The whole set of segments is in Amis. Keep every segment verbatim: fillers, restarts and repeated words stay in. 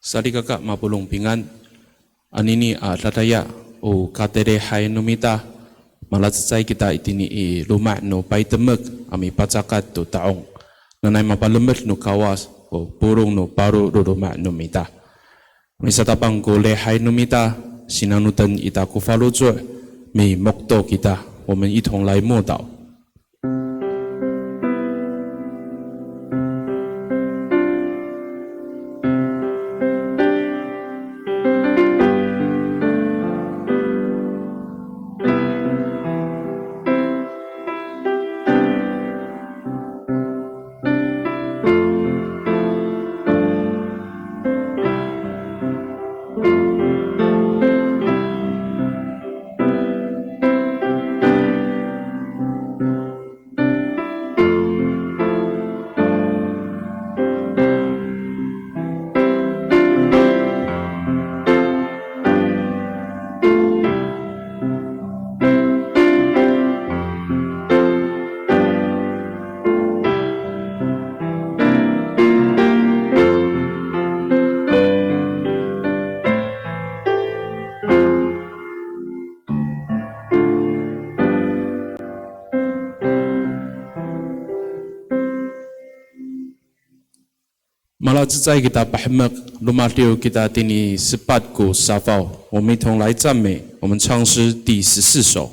Salikaka mapolong pingan, anini a dadaya o katelihay no mita, malacecay kita itini i loma' no paytemek a mipacakat to ta'ong. Nanay mapalemed no Kawas ko polong no paro no loma' no mita. Misatapang ko lihay no mita, sinanoten ita ko faloco', mimokto kita, 我们一同来默祷。 Malacecay kita pahemek, romadiw kita tini sepat ko safaw. 我们一同来赞美，我们唱诗第十四首。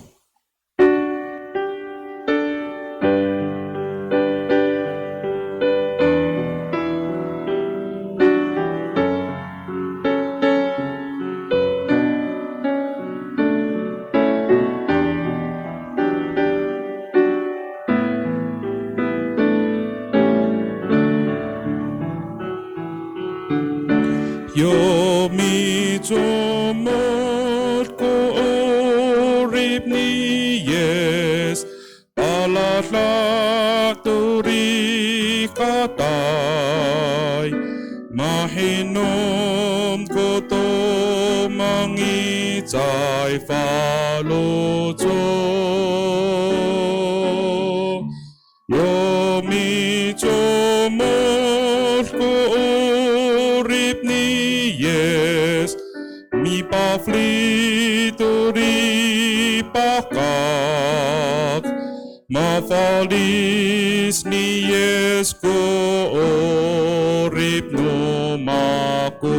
Yo micomod ko 'orip ni Yis, paladak to rikatay, mahinom ko tomangicay faloco'. Yo micomod ko 'orip ni Yis, mipafeli to lipahak, mafalic ni Yis ko 'orip no mako.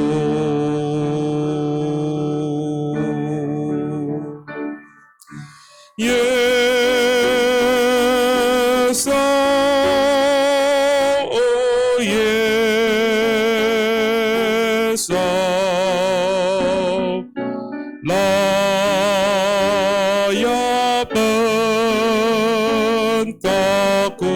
Yis aw, o Yis aw, layapen kako.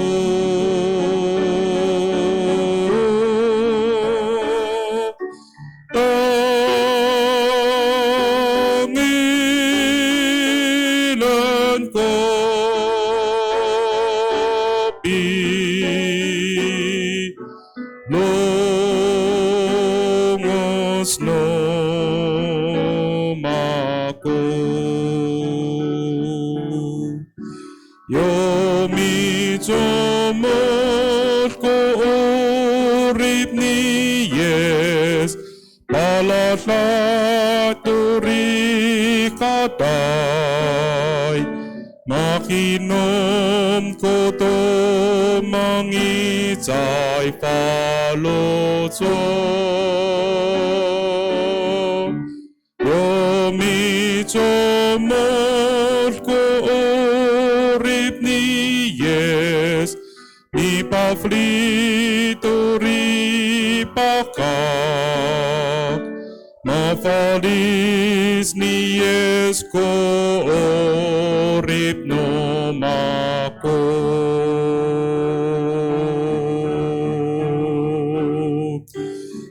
Tangilen ko pilongoc no mako. Yo micomod ko 'orip ni Yis, paladak to rikatay, mahinom ko tomangicay faloco'. Yo micomod ko 'orip ni Yis, mipafeli to lipahak, mafalic ni Yis ko 'orip no mako.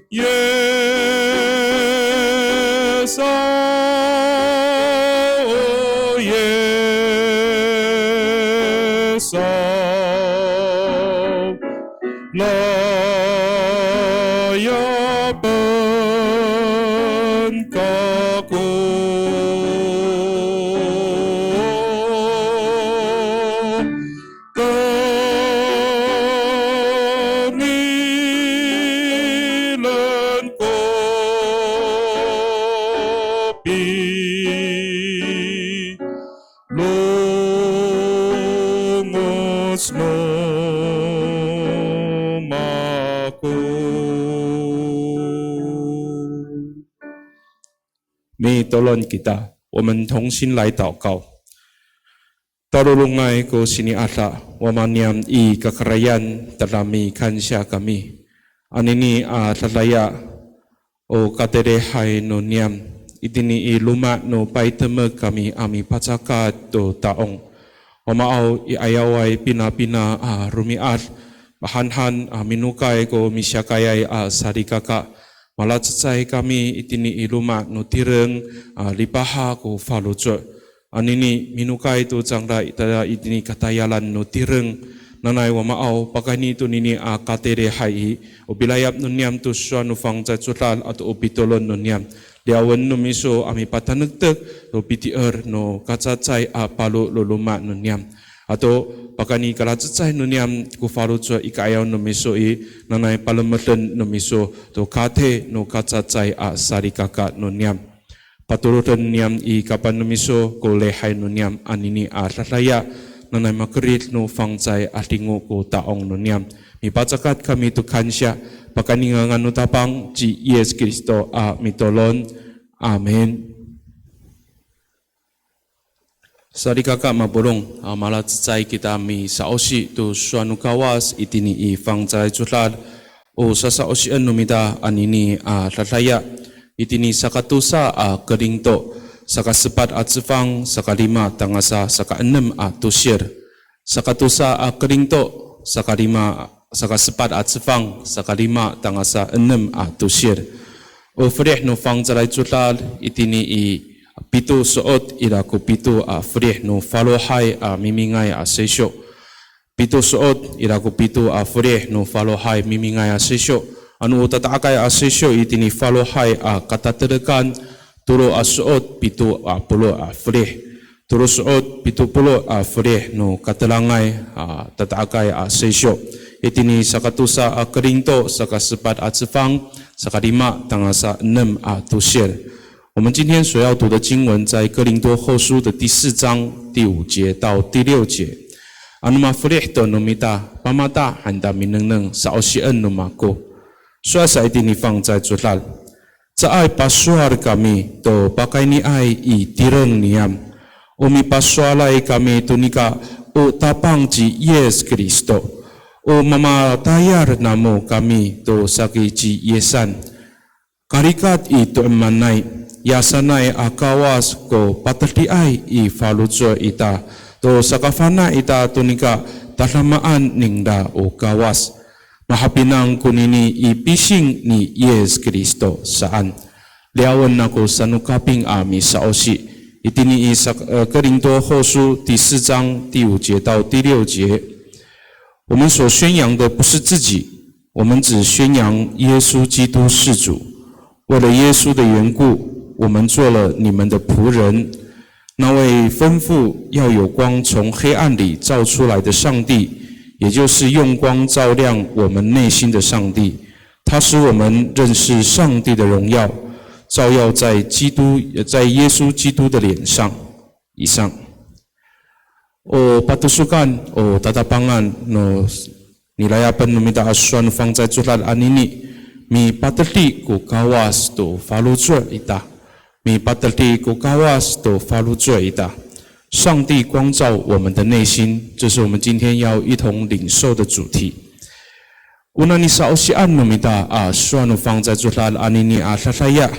Yis aw, o Yis aw, layapen kako. Tangilen ko no mako. Mitolon kita, 我们同心来祷告。Talolongay ko sini'ada, Wama niyam i kakarayan, tada mikansiya kami. Anini a dadaya, o katelihay no niyam, itini i loma' no paytemek kami a mipacakat to ta'ong. Wamaaw, i 'ayaway pinapina a romi'ad, mahanhan a minokay ko misiyakayay a salikaka, malacecay kami itini i loma' no tireng a lipaha ko faloco'. Anini minokay to cangra ita itini katayalan no tireng. Nanay Wamaaw, pakayni tonini a katelihay i, o pilayap no niyam to sowal no fangcalay codad ato o pitolon no niyam. Liyawen no miso a mipatanektek to pitier no kacacay a paro no loma' no niyam. Ato pakayni kalacecay no niyam ko faloco' i ka'ayaw no miso i, nanay palemeden no miso to katey no kacacay a salikaka no niyam. Patoroden niyam i kapan no miso ko lihay no niyam anini a dadaya, nanay makerid no fangcalay a 'adingo ko ta'ong no niyam. Mipacakat kami to kansiya, pakayni ngangan no Tapang ci Yis Kristo a mitolon. Amin. Salikaka mapolong, a, malacecay kita misa'osi to sowal no Kawas itini i fangcalay codad, o sasa'osien no mita anini a dadaya, itini sakatosa a Korinto, sakasepat a cefang, sakalima tangasa sakaenem a tosir. Sakatosa a Korinto, sakalima, sakasepat a cefang, sakalima tangasa enem a tosir. O felih no fangcalay codad, itini i pito so'ot ira ko pito a felih no falohay a mimingay a sesyo. Pito so'ot ira ko pito a felih no falohay mimingay a sesyo. Ano o tata'akay a sesyo itini falohay a katatelekan, tolo a so'ot pito a polo' a felih. Tolo so'ot pito polo' a felih no katelangay a tata'akay a sesyo. Itini sakatosa a Korinto, sakasepat a cefang, sakalima tangasa enem a tosir. 我们今天所要读的经文在哥林多后书的第四章第五节到第六节。Ano mafelih to no mita, pamata han ta minengneng, sa'osien no mako. Sowal sa itini fangcalay codad. Caay pasowal kami to pakayniay i tireng niyam. O mipasowalay kami to nika o Tapang ci Yis Kristo. O mamatayal namo kami to saki ci Yisan. Karikat i to'emanay, yasanay a Kawas ko patediay i faloco' ita, to sakafana' ita to nika tadamaan ningra o Kawas. Mahapinang konini i pising ni Yis Kristo saan. Liyawen ako sano kaping a misa'osi. Itini i sak-, e, 哥林多后书第四章第五节到第六节。我们所宣扬的不是自己，我们只宣扬耶稣基督是主。为了耶稣的缘故，我们做了你们的仆人。那位吩咐要有光从黑暗里照出来的上帝，也就是用光照亮我们内心的上帝，他使我们认识上帝的荣耀，照耀在基督，在耶稣基督的脸上。以上。O patosokan, o tatapangan no nilayapan no mita a sowal no fangcalay codad anini, mipatedi ko Kawas to faloco' ita. Mipatedi ko Kawas to faloco' ita. 上帝光照我们的内心，这是我们今天要一同领受的主题。Ona nisa'osian no mita a sowal no fangcalay codad anini a dadaya,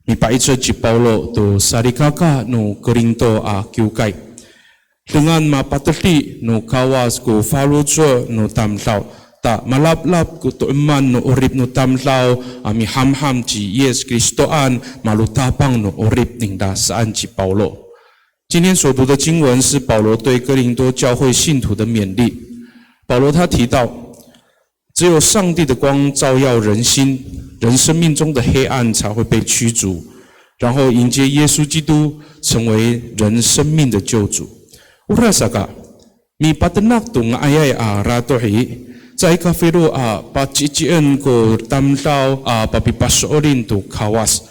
mipa'icel ci Pawlo to salikaka no Korinto a kiwkay. Dengan mapatedi no Kawas ko faloco' no tamdaw, ta malaplap ko to'eman no 'orip no tamdaw a mihamham ci Yis Kristoan, malotapang no 'orip ningra saan ci Pawlo. 今天所读的经文是保罗对哥林多教会信徒的勉励。保罗他提到，只有上帝的光照耀人心，人生命中的黑暗才会被驱逐，然后迎接耶稣基督成为人生命的救主。Orasaka, mipatenak to nga'ayay a ratoh i, caay kafilo a paci'ci'en ko tamdaw a papipaso'elin to Kawas.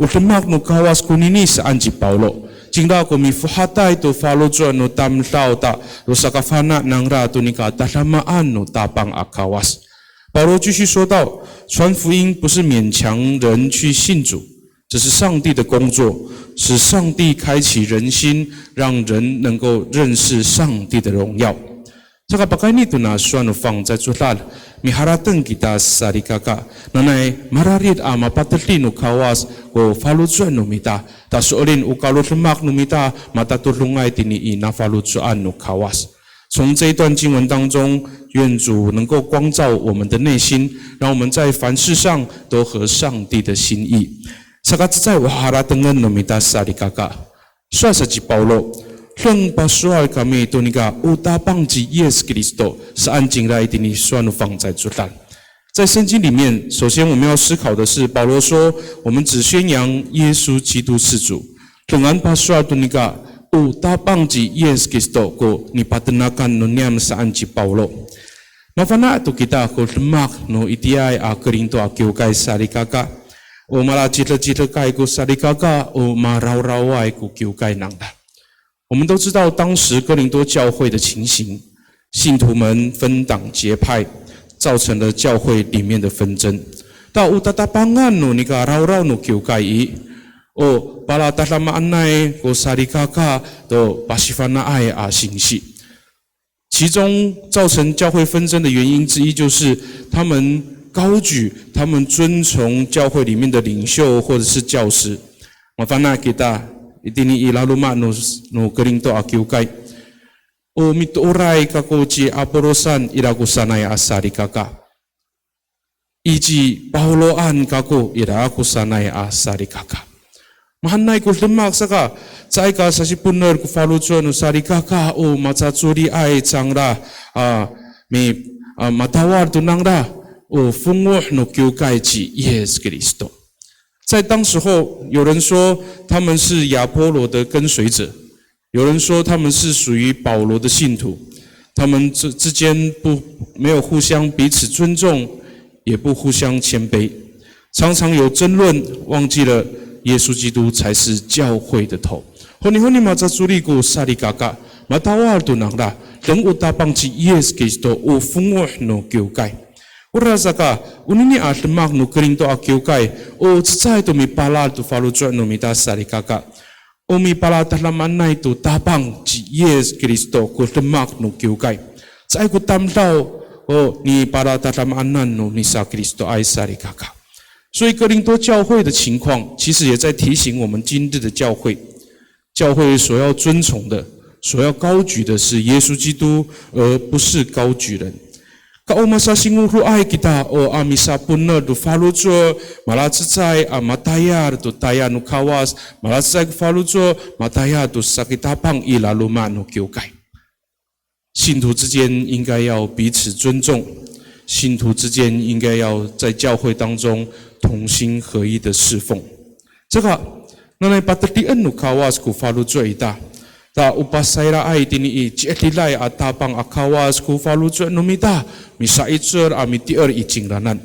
O demak no Kawas konini saan ci Pawlo, Cingra ko mifohatay to faloco' no tamdaw ta, to sakafana' nangra to nika tadamaan no Tapang a Kawas. 保罗继续说道，传福音不是勉强人去信主，这是上帝的工作，是上帝开启人心，让人能够认识上帝的荣耀。Saka pakayni tona sowal no fangcalay codad, miharateng kita salikaka. Nanay mararid a mapatedi no Kawas ko faloco' no mita. Ta so'elin o kalodemak no mita matatodongay tini i nafaloco'an no Kawas. 从这一段经文当中，愿主能够光照我们的内心，让我们在凡事上都合上帝的心意。Saka cecay o haratengen no mita salikaka. Sowal sa ci Pawlo, deng pasowal kami to nika o Tapang ci Yis Kristo, saan cingra itini sowal no fangcalay codad. 在圣经里面，首先我们要思考的是，保罗说，我们只宣扬耶稣基督是主。Dengan pasowal to nika, o Tapang ci Yis Kristo ko nipatenakan no niyam saan ci Pawlo. Mafana' to kita ko demak no itiyaay a Korinto a kiwkay salikaka. O malacidecidekay ko salikaka, o marawraway ko kiwkay nangra. 我们都知道当时哥林多教会的情形，信徒们分党结派，造成了教会里面的纷争。Ta o tatapangan no nika rawraw no kiwkay i, o palatadamaanay ko salikaka to pasifana'ay a singsi. 其中造成教会纷争的原因之一，就是他们高举他们尊崇教会里面的领袖或者是教师。Mafana' kita, itini i laloma' no, no Korinto a kiwkay. O mitooray kako ci Apolosan ira ko sanay a salikaka. I ci Pawloan kako ira ko sanay a salikaka. Mahaenay ko demak saka, caay ka sasiponer ko faloco' no salikaka, o macacoliay cangra, a, mi, a, matawal to nangra, o fongoh no kiwkay ci Yis Kristo. 在当时候，有人说他们是亚波罗的跟随者，有人说他们是属于保罗的信徒，他们之，之间不，没有互相彼此尊重，也不互相谦卑，常常有争论，忘记了耶稣基督才是教会的头。Honihoni macacoli ko salikaka, matawal to nangra, deng o Tapang ci Yis Kristo, o fongoh no kiwkay. Orasaka, onini a demak no Korinto a kiwkay, o cecay to mipalal to faloco' no mita salikaka. O mipalatadamaanay to Tapang ci Yis Kristo ko demak no kiwkay. Caay ko tamdaw o nipalatadamaanan no misaKristoay salikaka. 所以哥林多教会的情况，其实也在提醒我们今日的教会。教会所要尊崇的、所要高举的是耶稣基督，而不是高举人。Ka o masasingodoay kita, o a misaponer to faloco', malacecay a matayal to tayal no Kawas, malacecay ko faloco', matayal to saki Tapang i laloma' no kiwkay. 信徒之间应该要彼此尊重，信徒之间应该要在教会当中同心合一的侍奉。Saka, nanay patedien no Kawas ko faloco' ita. Ta o pasayraay tini i ci'edilay a Tapang a Kawas ko faloco' no mita, misa'icel a mitier i cingraanan.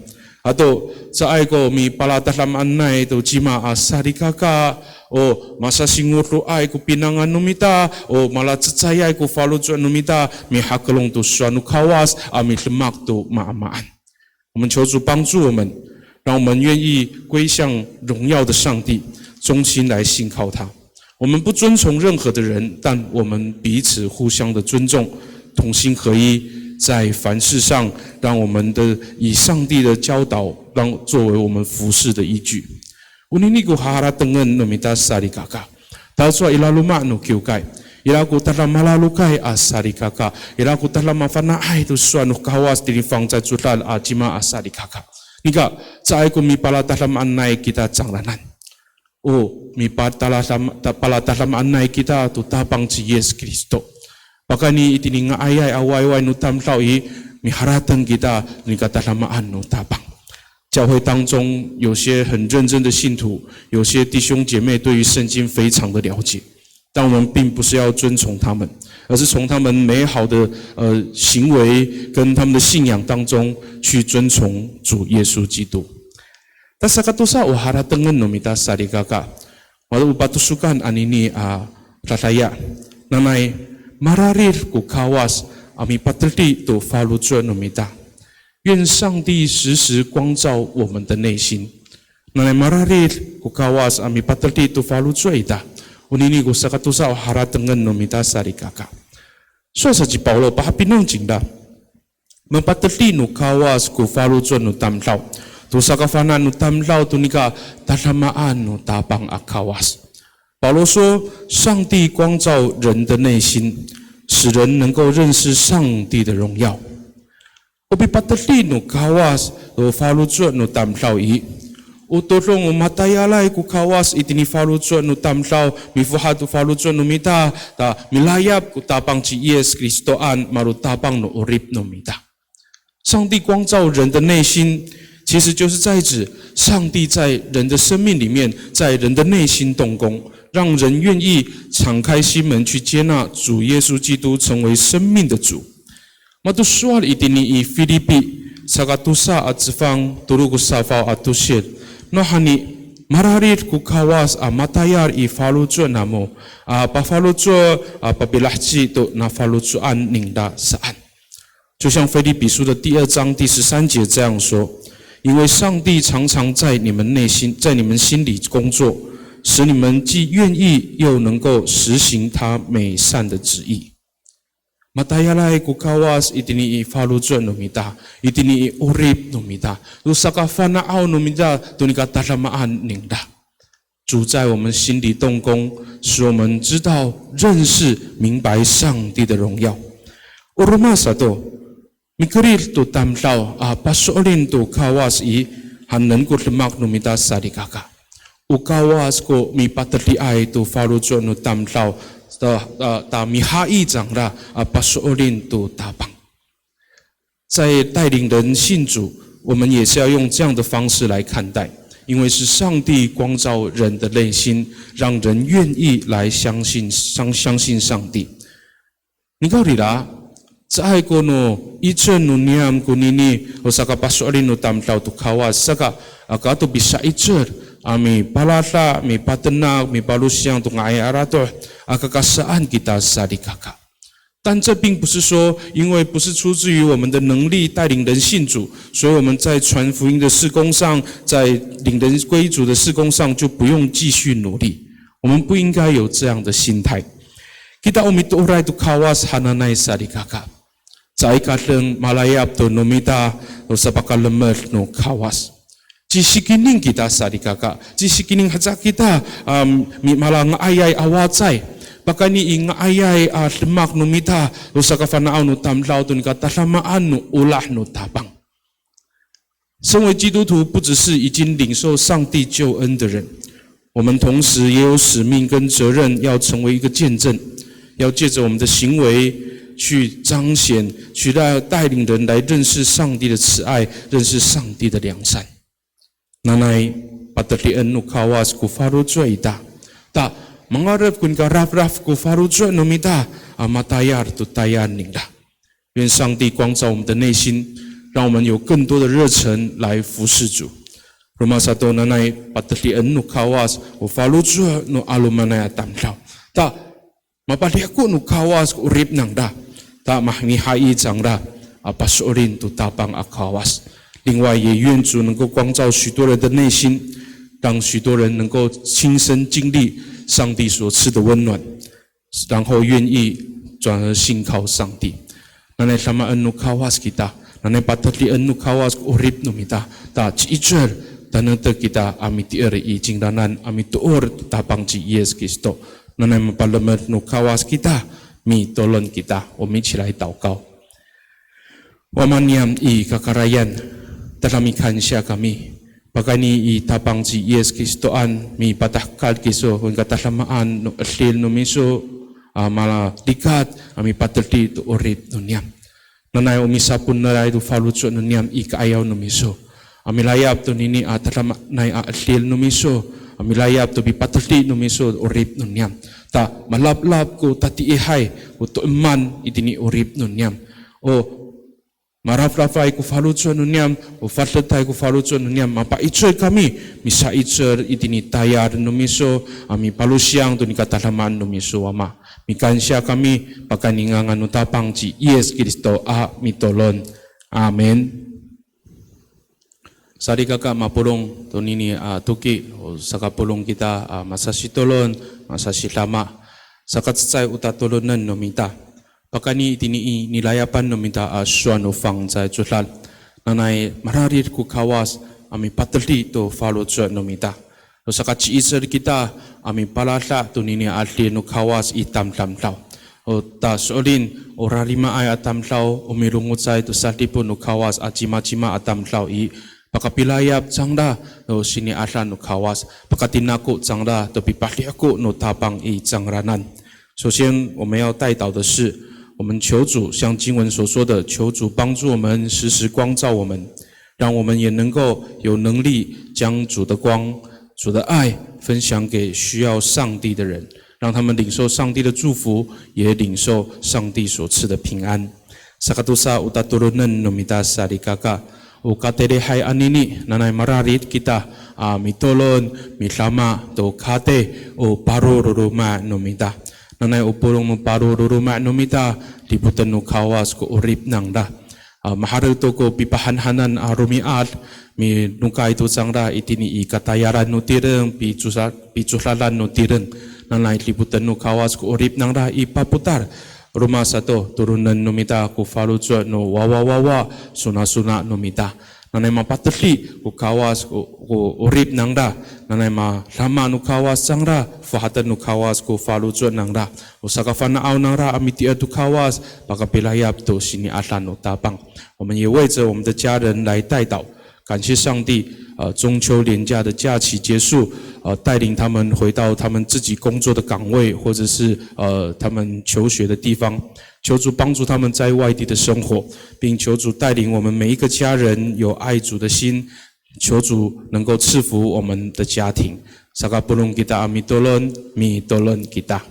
Ato, caay ko mipalatadamaanay to cima a salikaka, o masasingodoay ko pinangan no mita, o malacecayay ko faloco' no mita, mihakelong to sowal no Kawas, a midemak to maamaan. 我们求主帮助我们，让我们愿意归向荣耀的上帝，忠心来信靠他。我们不尊崇任何的人，但我们彼此互相的尊重，同心合一，在凡事上，让我们的，以上帝的教导，让，作为我们服侍的依据。Onini ko haharatengen no mita salikaka. Tacowa i laloma' no kiwkay, ira ko tada malalokay a salikaka, ira ko tada mafana'ay to sowal no Kawas tini fangcalay codad a cima a salikaka. Nika, caay ko mipalatadamaanay kita cangraanan. O mipatala-, ta-, palatadamaanay kita to Tapang ci Yis Kristo. Pakayni itini nga'ayay a wayway no tamdaw i, miharateng kita nika tadamaan no Tapang. 教会当中有些很认真的信徒，有些弟兄姐妹对于圣经非常的了解，但我们并不是要遵从他们，而是从他们美好的，呃，行为跟他们的信仰当中去遵从主耶稣基督。Ta sakatosa o haratengen no mita salikaka, mato o patosokan anini a Dadaya, nanay mararid ko Kawas a mipatedi to faloco' no mita. 愿上帝时时光照我们的内心。Nanay mararid ko Kawas a mipatedi to faloco' ita. Onini ko sakatosa o haratengen no mita salikaka. Sowal sa ci Pawlo, pahapinang cingra. Mapatedi no Kawas ko faloco' no tamdaw. To sakafana' no tamdaw to nika tadamaan no Tapang a Kawas. 保罗说，上帝光照人的内心，使人能够认识上帝的荣耀。O pipatedi no Kawas to faloco' no tamdaw i, o todong o matayalay ko Kawas itini faloco' no tamdaw, mifohat to faloco' no mita, ta milayap ko Tapang ci Yis Kristoan, malo Tapang no 'orip no mita. 上帝光照人的内心，其实就是在指上帝在人的生命里面，在人的内心动工，让人愿意敞开心门去接纳主耶稣基督成为生命的主。Mato sowal itini i Filipi, sakatosa a cefang, tolo ko safaw a tosil. Nawhani, mararid ko Kawas a matayal i faloco' namo, a pafaloco', a papilaheci to nafaloco'an ningra saan. 就像腓立比书的第二章第十三节这样说：因为上帝常常在你们内心，在你们心里工作，使你们既愿意又能够实行他美善的旨意。Matayalay ko Kawas itini i faloco' no mita, itini i 'orip no mita, to sakafana'aw no mita to nika tadamaan ningra. 主在我们心里动工，使我们知道、认识、明白上帝的荣耀。Oroma sato, mikerid to tamdaw a paso'elin to Kawas i, haenen ko demak no mita salikaka. O Kawas ko mipatediay to faloco' no tamdaw, ta, ta, ta mihai cangra a paso'elin to Tapang. 在带领人信主，我们也是要用这样的方式来看待，因为是上帝光照人的内心，让人愿意来相信，相，相信上帝。Nikawrira, caay ko no 'icel no niyam konini, o sakapaso'elin no tamdaw to Kawas, saka, aka to pisa'icel, a mipalada, mipatenak, mipalosiyang to nga'ayay a ratoh, aka kasaan kita salikaka. 但这并不是说，因为不是出自于我们的能力带领人信主，所以我们在传福音的事工上，在领人归主的事工上就不用继续努力。我们不应该有这样的心态。Kita o mitooray to Kawas hananay salikaka. Caay ka deng malayap to no mita, to sapakalemed no Kawas. Cisikining kita salikaka, cisikining haca kita, um, mi-, mala nga'ayay a wacay. Pakayni i nga'ayay a demak no mita, to sakafana'aw no tamdaw to nika tadamaan no olah no Tapang. 身为基督徒，不只是已经领受上帝救恩的人，我们同时也有使命跟责任，要成为一个见证，要借着我们的行为去彰显，去带，带领人来认识上帝的慈爱，认识上帝的良善。 Nanay, patedien no Kawas ko faloco' ita. Ta, mangaref ko nika rafraf ko faloco' no mita, a matayal to tayal ningra. 愿上帝光照我们的内心，让我们有更多的热忱来服侍主。Roma sato, nanay, patedien no Kawas ko faloco' no 'alomanay a tamdaw. Ta, mapadihko no Kawas ko 'orip nangra, ta mihai cangra a paso'elin to Tapang a Kawas. 另外，也愿主能够光照许多人的内心，让许多人能够亲身经历上帝所赐的温暖，然后愿意转而信靠上帝。 Nanay damaen no Kawas kita, nanay patedien no Kawas ko 'orip no mita, ta ci'icel, tanektek kita a mitier i cingraan a mitoor to Tapang ci Yis Kristo. Nanay mapalemed no Kawas kita, mitolon kita, 我们一起来祷告。Wama niyam i kakarayan, tada mikansiya kami. Pakayni i Tapang ci Yis Kristoan, mipatahekal kiso, ko nika tadamaan no 'edil no miso, a, malalikat, a mipatedi to 'orip no niyam. Nanay o misapoeneray to faloco' no niyam i ka'ayaw no miso. A milayap tonini a tadamaanay a 'edil no miso. A milayap to pipatedi no miso 'orip no niyam. Ta malaplap ko tatiihay, ko to'eman itini 'orip no niyam. O Marafrafay ko faloco' no niyam, o fadetay ko faloco' no niyam, mapa'icel kami, misa'icel itini tayal no miso, a mipalosiyang to nika tadamaan no miso, Wama. Mikansiya kami, pakayni ngangan no Tapang ci Yis Kristo a mitolon. Amin. Salikaka mapolong tonini a toki, o sakapolong kita a masasitolon, masasidama, sakacecay o tatolonen no mita. Pakayni itini i nilayapan no mita a sowal no fangcalay codad. Nanay mararid ko Kawas a mipatedi to faloco' no mita. To sakaci'icel kita a mipalada' tonini a adil no Kawas i tamdamdaw. O ta so'elin, o rarimaay a tamdaw, o milongocay to sadipot no Kawas a cimacima a tamdaw i, pakapilayap cangra to sini'ada no Kawas, pakatinako cangra to pipadihko no Tapang i cangraanan. 首先，我们要代祷的是，我们求主像经文所说的，求主帮助我们，时时光照我们，让我们也能够有能力将主的光、主的爱分享给需要上帝的人，让他们领受上帝的祝福，也领受上帝所赐的平安。Sakatosa o tatolonen no mita salikaka, o katelihay anini, nanay mararid kita a mitolon, midama to kati, o paro no loma' no mita. Nanay o polong no paro no loma' no mita, dipoten no Kawas ko 'orip nangra. A, maherek to ko pipahanhanan a romi'ad, minokay to cangra itini i katayalan no tireng, picosa-, picodadan no tireng. Nanay dipoten no Kawas ko 'orip nangra i papotal. Roma sato, tolonen no mita ko faloco' no wawawawa, sonasona no mita. Nanay mapatedi ko Kawas ko, ko 'orip nangra, nanay madama no Kawas cangra, fohaten no Kawas ko faloco' nangra. O sakafana'aw nangra a miti'er to Kawas, pakapilayap to sini'ada no Tapang. 我们也为着我们的家人来代祷，感谢上帝，呃，中秋连假的假期结束，呃，带领他们回到他们自己工作的岗位，或者是，呃，他们求学的地方。求主帮助他们在外地的生活，并求主带领我们每一个家人有爱主的心，求主能够赐福我们的家庭。Sakapolong kita a mitolon, mitolon kita.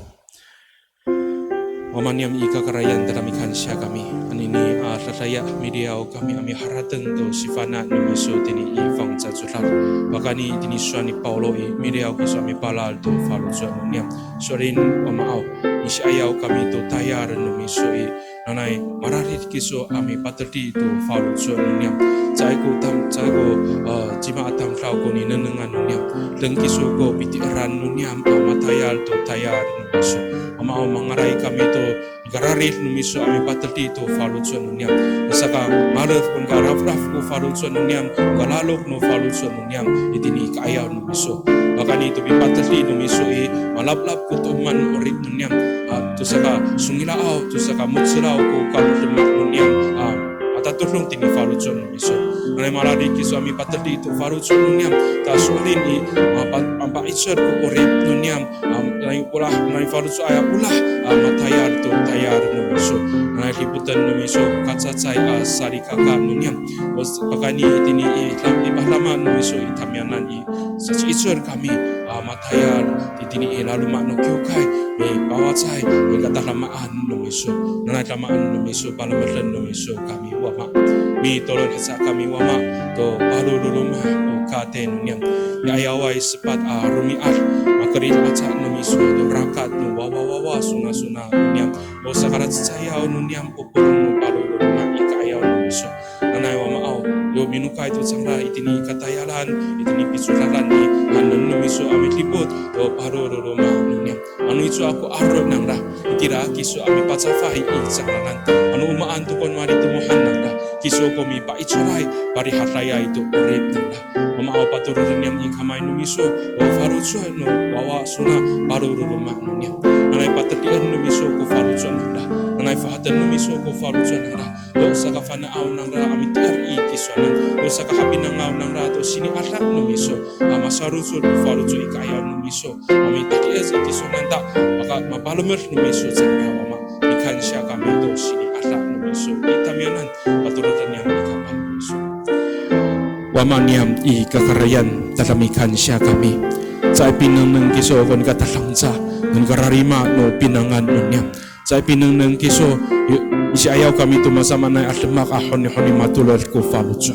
Wama niyam i kakarayan, tada mikansiya kami. Anini a dadaya miliyaw kami a miharateng to sifana' no miso tini i fangcalay codad. Pakayni tini sowal ni Pawlo i, miliyaw kiso a mipalal to faloco' no niyam. So'elin Wamaaw, misi'ayaw kami to tayal no miso i, nanay mararid kiso a mipatedi to faloco' no niyam. Caay ko tam, caay ko, eh, cima a tamdaw ko ninengnengan no niyam. Deng kiso ko piti'eran no niyam a matayal to tayal no miso. Wamaaw, mangalay kami to kararid no miso a mipatedi to faloco' no niyam. Saka malef ko karafraf ko faloco' no niyam, kalalok no faloco' no niyam, itini i ka'ayaw no miso. Pakayni to pipatedi no miso i, malaplap ko to'eman no 'orip no niyam. A, to saka songila'aw, to saka mo^celaw ko kalodemak no niyam. A, matatodong tini faloco' no miso. Nanay mararid kiso a mipatedi to faloco' no niyam. Ta so'elin i, a, pa, a, pa'icel ko 'orip no niyam. A, nanay olah, nanay faloco'ay a olah, a, matayal to tayal no miso. Nanay dipoten no miso ko kacacay a salikaka no niyam. O s-, pakayni tini i, tam, i padama no miso i tamiyanan i, saci'icel kami, a, matayal, itini i laloma' no kiwkay, mipawacay, mikatadamaan no miso. Nanay tadamaan no miso, palemeden no miso kami Wama. Mitolon haca kami Wama, to paro no loma' o kati no niyam. Mi'ayaway sepat a romi'ad, makerid aca no miso, to rakat no wawawawa, sonasona no niyam. O sakalacecayaw no niyam, o polong no paro no loma' i ka'ayaw no miso. Nanay Wamaaw, yo minokay to cangra itini i katayalan, itini i picodadan i, haenen no miso a midipot to paro no loma' no niyam. Ano icowa ko aro' nangra, itira kiso a mipacafay i cangraan. Ano o maan to ko nalitemohan nangra, kiso ko mipa'icelay, parihadayay to 'orip nangra. Wamaaw, patoroden niyam i kamay no miso, o faloco' no wawa sona paro no loma' no niyam. Nanay patedien no miso ko faloco' nangra. Nanay fohaten no miso ko faloco' nangra. O sakafana'aw nangra a miti'er i tisowanan. O sakahapinangaw nangra to sini'ada no miso a masarocod to faloco' i ka'ayaw no miso a mitadi'ec i tisowanan ta, maka mapalemed no miso cangra Wama. Mikansiya kami to sini'ada no miso i tamiyanan, patoroden niyam i kamay no miso. Wama niyam i kakarayan, tada mikansiya kami. Caay pinengneng kiso ko nika tadangca, ko nika rarima no pinangan no niyam. Caay pinengneng kiso Yo, misi'ayaw kami to masamaanay a demak a honihoni matoled ko faloco'.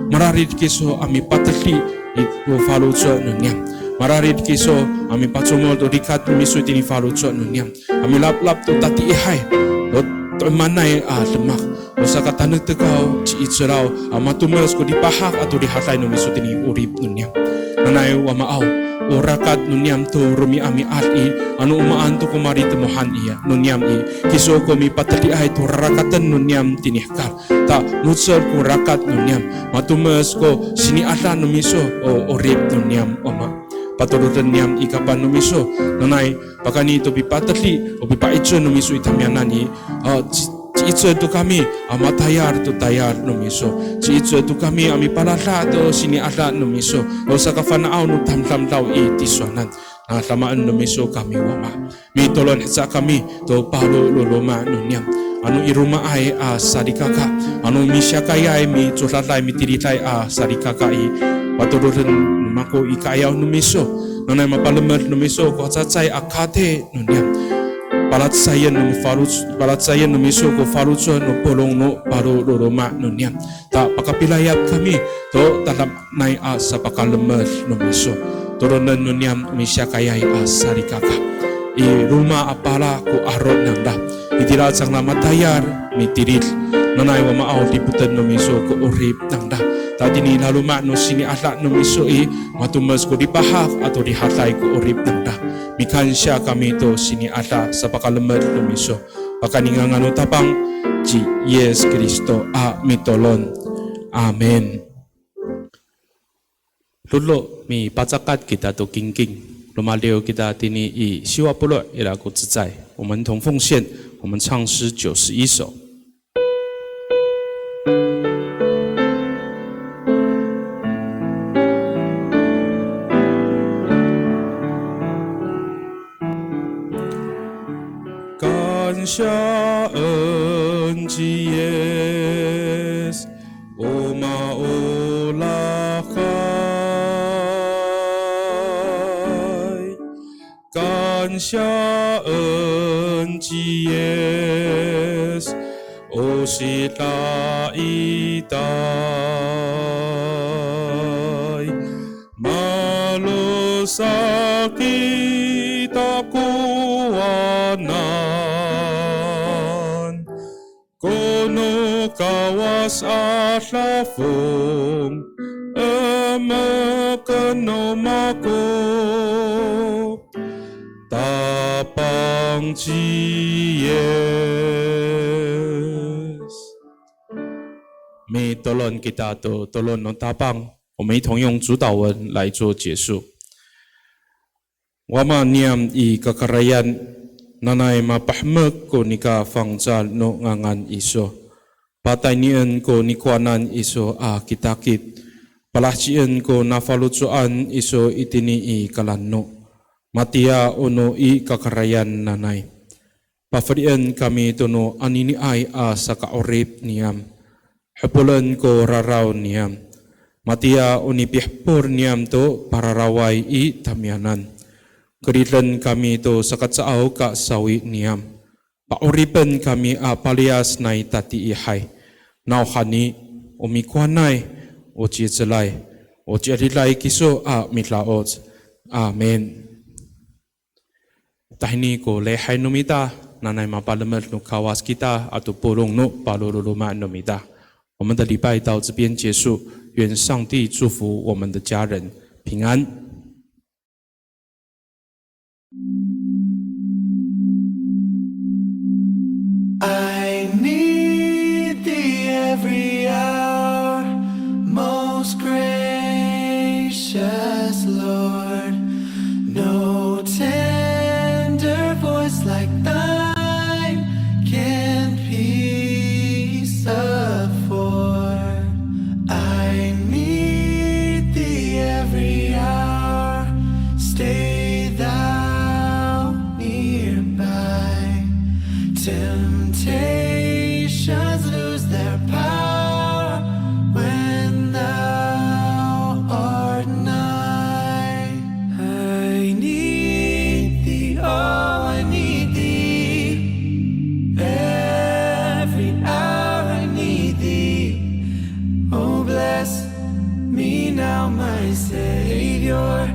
Mararid kiso a mipatedi i ko faloco' no niyam. Mararid kiso a mipacomod to likat no miso itini faloco' no niyam. A milaplap to tatiihay, to to'emanay a demak. O sakatanektek aw, ci'icel aw, a matomes ko lipahak ato rihaday no miso tini 'orip no niyam. Nanay Wama aw, o rakat no niyam to romi'ami'ad i, ano o maan to ko malitemohan i, no niyam i, kiso ko mipatediay to rarakaten no niyam tini hekal. Ta mo^cel ko rakat no niyam, matomes ko sini'ada no miso o 'orip no niyam, Wama. Patoroden niyam i kapan no miso, nanay pakayni to pipatedi, o pipa'icel no miso i tamiyanan i, a, ci, ci'icel to kami a matayal to tayal no miso. Ci'icel to kami a mipalada' to sini'ada no miso. O sakafana'aw no tamdamdaw i tisowanan. Na damaen no miso kami Wama. Mitolon haca kami to paloloma' no niyam. Ano i romaay a salikaka. Ano misiyakayay, micodaday, mitiliday a salikaka i. Patoroden no mako i ka'ayaw no miso. Nanay mapalemed no miso ko cacay a kati no niyam. Palacecayen no faloc, palacecayen no miso ko faloco' no polong no paloloma' no niyam. Ta pakapilayap kami to tadamaanay a sapakalemed no miso. Tolonen no niyam o misiyakayay a salikaka. I roma a pala ko aro' nangra. Itira cangra matayal, mitilid. Nanay Wama aw, dipoten no miso ko 'orip nangra. Ta tini laloma' no sini'ada no miso i, matomes ko lipahak ato rihaday ko 'orip nangra. Mikansiya kami to sini'ada sapakalemed no miso. Pakayni ngangan no Tapang ci Yis Kristo a mitolon. Amin. Lolo, mipacakat kita to kingking. Romadiw kita tini i siwa polo' ira ko cecay. 我们同奉献，我们唱诗九十一首。 Kansiyaen ci Yis, o maolahay. Kansiyaen ci Yis, o sidaitay. Malosa kita kowanan, kono Kawas a dafong, emeken no mako, Tapang ci Yis. Mitolon kita to tolon no Tapang. 我们一同用主祷文来做结束。Wama niyam i kakarayan, nanay mapahemek ko nika fangcal no ngangan iso. Pataynien ko nikowanan iso a kitakit. Palahecien ko nafaloco'an iso itini i kalano. Matiya o no i kakarayan nanay. Pafelien kami to no aniniay a saka'orip niyam. Hepolen ko raraw niyam. Matiya o nipihepol niyam to pararaway i tamiyanan. Keriden kami to sakacaaw ka sawi niyam. Pa'oripen kami a paliyas nai tatiihay. Nawhani, o mikowanay, o ci'icelay, o ci'edilay kiso a mida'oc. Amin. Tahini ko lihay no mita, nanay mapalemed no Kawas kita ato polong no paloloma' no mita. 我们的礼拜到这边结束，愿上帝祝福我们的家人平安。 I need thee every hour, most gracious Lord. No tender voice like thine can peace afford. I need thee every hour. Stay thou nearby. Temptations lose their power when thou art nigh. I need thee, oh, I need thee. Now my Savior,